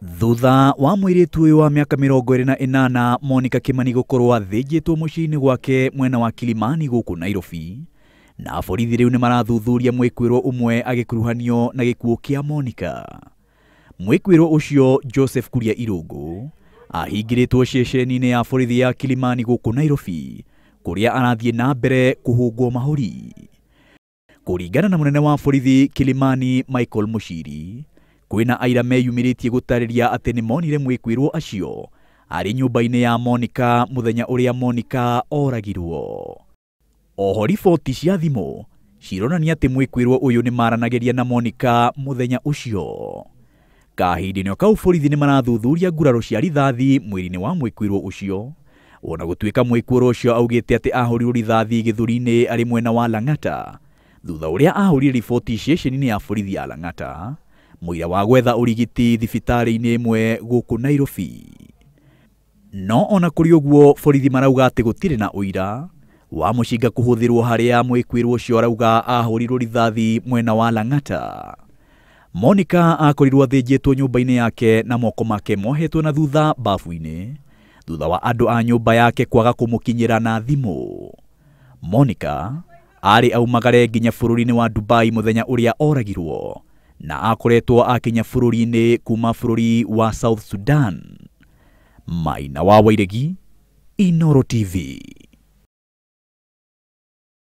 Thutha wa mũirĩtu ũyũ wa mĩaka 28 Monica Kimani gũkorwo athĩnjĩtwo mũciĩ-inĩ gwake mwena wa Kilimani gũkũ Nairobi, na borithi rĩu nĩ marathuthuria mwĩkwĩrwo ũmwe agĩkuruhanio na gĩkuũ kĩa Monica. Mwĩkwĩrwo ũcio Joseph Kuria Irũngũ ahingĩrĩtwo ceceni-inĩ ya borithi ya Kilimani gũkũ Nairobi, kũrĩa arathiĩ na mbere kũhũngwo mahũri. Kũringana na mũnene wa borithi Kilimani Michael Muchiri, kwĩna aira meyumĩrĩtie gũtarĩria atĩ nĩ monire mwĩkwĩrwo acio arĩ nyũmba-inĩ ya Monica mũthenya ũrĩa Monica oragirwo. Oho riboti cia thimũ cironania atĩ mwĩkwĩrwo ũyũ nĩ maranagĩria na Monica mũthenya ũcio. Kahinda-inĩ kau borithi nĩ marathuthuria nguraro cia rithathi mwĩrĩ-inĩ wa mwĩkwĩrwo ũcio, ona gũtuĩka mwĩkwĩrwo ũcio augĩte atĩ ahũrirwo rithathi gĩthũri-inĩ arĩ mwena wa Lang'ata thutha ũrĩa ahũrire riboti ceceni-inĩ ya borithi ya Lang'ata mũira wa gwetha ũrigiti thibitarĩ-inĩ ĩmwe gũkũ Nairobi. No ona kũrĩ ũguo borithi marauga atĩ gũtirĩ na ũira wa mũcinga kũhũthĩrwo harĩa mwĩkwĩrwo ũcio arauga ahũrirwo rithathi mwena wa Lang'ata. Monica akorirwo athĩnjĩtwo nyũmba-inĩ yake na moko make mohetwo na thutha bafu-inĩ thutha wa andũ a nyũmba yake kwaga kũmũkinyĩra na thimũ. Monica arĩ aumagare nginya bũrũri-inĩ wa Dubai mũthenya ũrĩa oragirwo na akoretwo akinya bũrũri-inĩ kuma bũrũri wa South Sudan. Maina wa Wairegi, Inooro TV.